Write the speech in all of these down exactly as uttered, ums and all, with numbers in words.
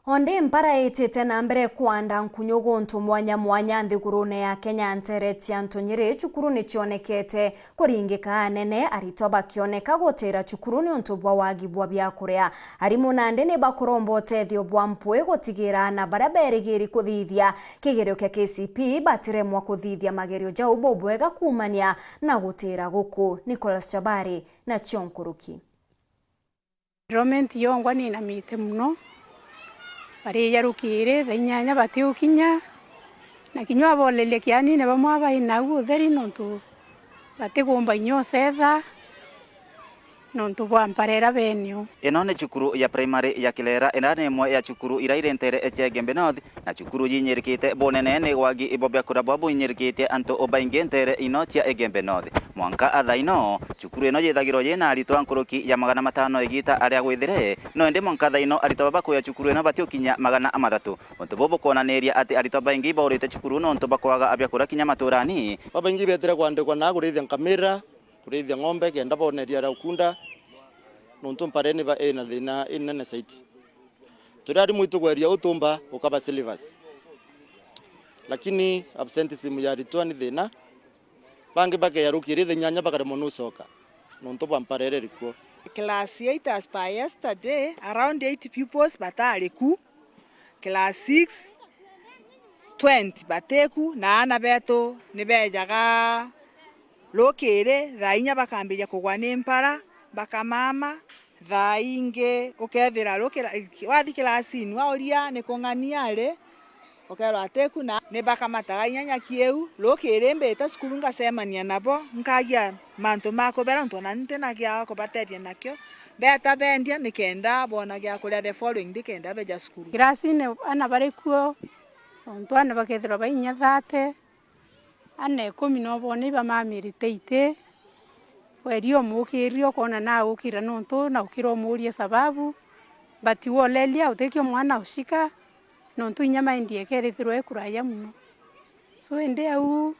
Ondi mpara itite na mbere kwanda nkunyu guntu mwanya mwanya nthigurune ya Kenya ntere cia Ntunyiri, cukuru ni cionekete kuringika anene, aritwa bakioneka gutira cukuru niuntu bwa wagi bwa biakuria. Arimu nandi ni bakuromba utethio bwa mpwi gutigira aana baria berigiri kuthithia kigerio kia K C P batiremwa kuthithia magerio jau bubwega kuumania na gutira guku. Nicholas Chabari na cio nkuruki. Enrollment yongwa ninamite mono. Bariija rukiri, thaa inyanya batiukinya, na kinya waboleria kianine bamwe baina au utheri nontu batikumba inya ucetha nontu bwa mparera benio. Ino ni cukuru ya primary ya Kilera, ira ni imwe ya cukuru ira iri ntere cia Igembe North, na cukuru yinyirikite bunene ni wagi bwa biakuria bwa buinyirikitie antu baingi ntere ino cia Igembe North. Mwanka thaa ino, cukuru ino yithagirwa yina aritwa nkuruki ya magana matano igita aria gwithire, no indi mwanka thaa ino aritwa baba kuya cukuru ino batiukinya magana mathatu. Untu buu bukwonaniria ati aritwa baingi baurite cukuru nontu bwa kwaga biakuria kinya maturani. Babaingi betire kwandikwa na kurithia nkamira, kurithia ng'ombe kenda boneria ria ukunda, nontu mpareni ba ina thina inene zaidi. Turi arimu itugweria utumba ukaba syllabus. Lakini absenteeism ya aritwa ni thina. Bangi bakeya rukiri thaa inyanya bakaremwa ni ucoka nontu bwa mparere rikuo. Class eight as per yesterday, around eight pupils batari ku. Class six, twenty batiku, na aana betu ni bejaga rukiri thaa inya bakambiria kugwa ni mpara, bakamama. Thaa ingi ukethira rukira-, wathi kirasini, wauria ni kung'ania ari, ukerwa atiku, na ni bakamataga inya nyaki iu. Rukiri mbita cukuru ngacemania nabo, nkagia mantu ma kubera, nontu ona ni ntina gia kubatethia nakio. Beta bendia nikenda boona gia kuria the following day kenda beja cukuru. Kirasini aana bari kuo, nontu aana bakethirwa bai inya thirty, aana ikumi no boone ibamamirite iti. Weria umukiria ukoona na ugukira nontu na ukira umuuria sababu, but woleria utikio mwana ushika, nontu inya mind yake irithirwa ikuraya mono. So indi au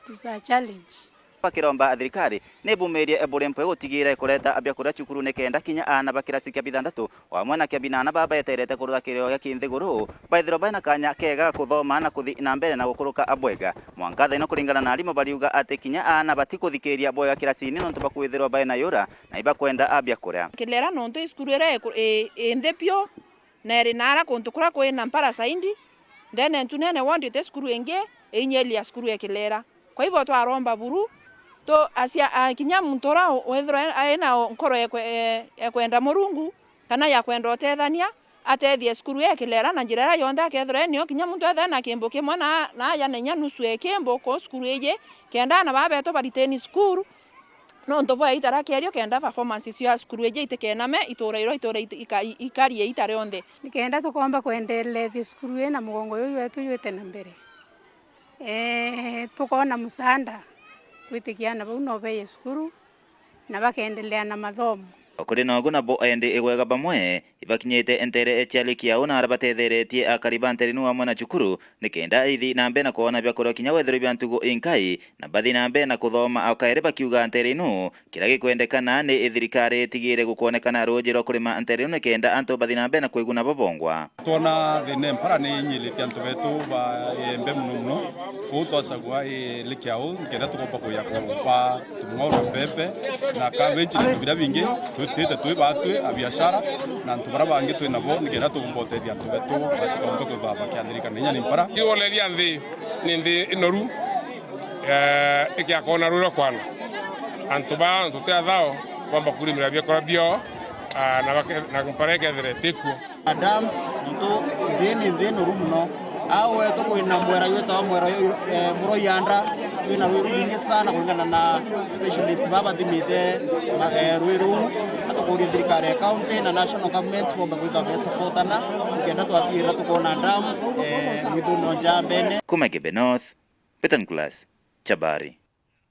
it is a challenge. Bakiromba thirikari ni bumirie buri mpwe gutigira ikureta biakuria cukuru nikenda kinya aana ba kirasi kia bithanthatu o amwe na kia binana baba beterete kurutha kirio gia kinthiguru, baithirwa baina kanya kega ga kuthoma na kuthi na mbere na gukuruka bwega. Mwanka thaa ino, kuringana na arimu, bariuga ati kinya aana batikuthikiria bwega kirasini nontu bwa kwithirwa baina yura na ibakwenda biakuria. Kilera nontu i cukuru iria iku-, i, i nthi biu, na iri naara kuntu kuria kwina mpara zaidi, ndene ntunene wondi iti cukuru ingi iinyeria cukuru ya Kilera. Kwa hivyo twaromba buru, tu, acia-, a, kinya muntu uria u-, withirwa e-, ena nkoro ya kwe-, e-, ya kwenda Murungu, kana ya kwenda utethania, atethie cukuru ya Kilera na njira iria yonthe akethirwa enio, kinya muntu ethire na kimbo kimwe na, na aja na inya nusu ya kimbo kuu cukuru iji, kenda aana baa betu baritini cukuru, nontu bwa itara kierio, kenda performance cio ya cukuru iji itikename, itura irwa itura it-, ika-, i-, ikarie ita rionthe. Nikenda tukomba kwendelethia cukuru ii na mugongo juju wetu jwite na mbere. Ee, tukoona musaanda gwitikia aana bau no beeye cukuru na bakeendelea na mathomo. O kuri nogu nabo endi igwega bamwe ibakinyite ntere cia Likiau na aria batetheretie akari ba ntere inu amwe na cukuru nikenda ithi na mbere na kwona biakuria kinya wethirwe bia ntugu inkai na bathi na mbere na kuthoma, o kairi bakiuga ntere inu kiria gikwendekana ni thirikari itigire gukwonekana ruuji rwa kurima ntere inu nikenda antu bathi na mbere na kwiguna babongwa. Twona thina mpara ni inyiritie antu betu ba Igembe mono mono. Kuu twacagua i Likiau, nikenda tukomba kuya kuba tumwaura mbembe na cabbage na bintu biria bingi, twitite twi batwi a biashara na antu baria bangi twi nabo, nikenda tukomba utethia antu betu batikombe kwithirwa bakiathirika na inya ni mpara. Igoleria nthi ni nthi inoru, eh, ikiakona rwiro kwana. Antu ba, antu ti athao, kwamba kurimira biakura bio, ah, na bake-, na mpara ikethira itikuo. Dams, nontu nthi ni nthi noru mono. Au wetu kwina mwera jwitawa mwera uyu, eh, Muroianda, wina rwi rwingi sana kuringana na specialist baba bathimite, ma-, eh, rwi ruu. Atukuria thirikari ya county na national government bombe kwithwa besupportana, nikenda twatigirira tukona dam, eh, mwithuni o Njambene. Kuma Igembe North, Peter Nicholas, Chabari.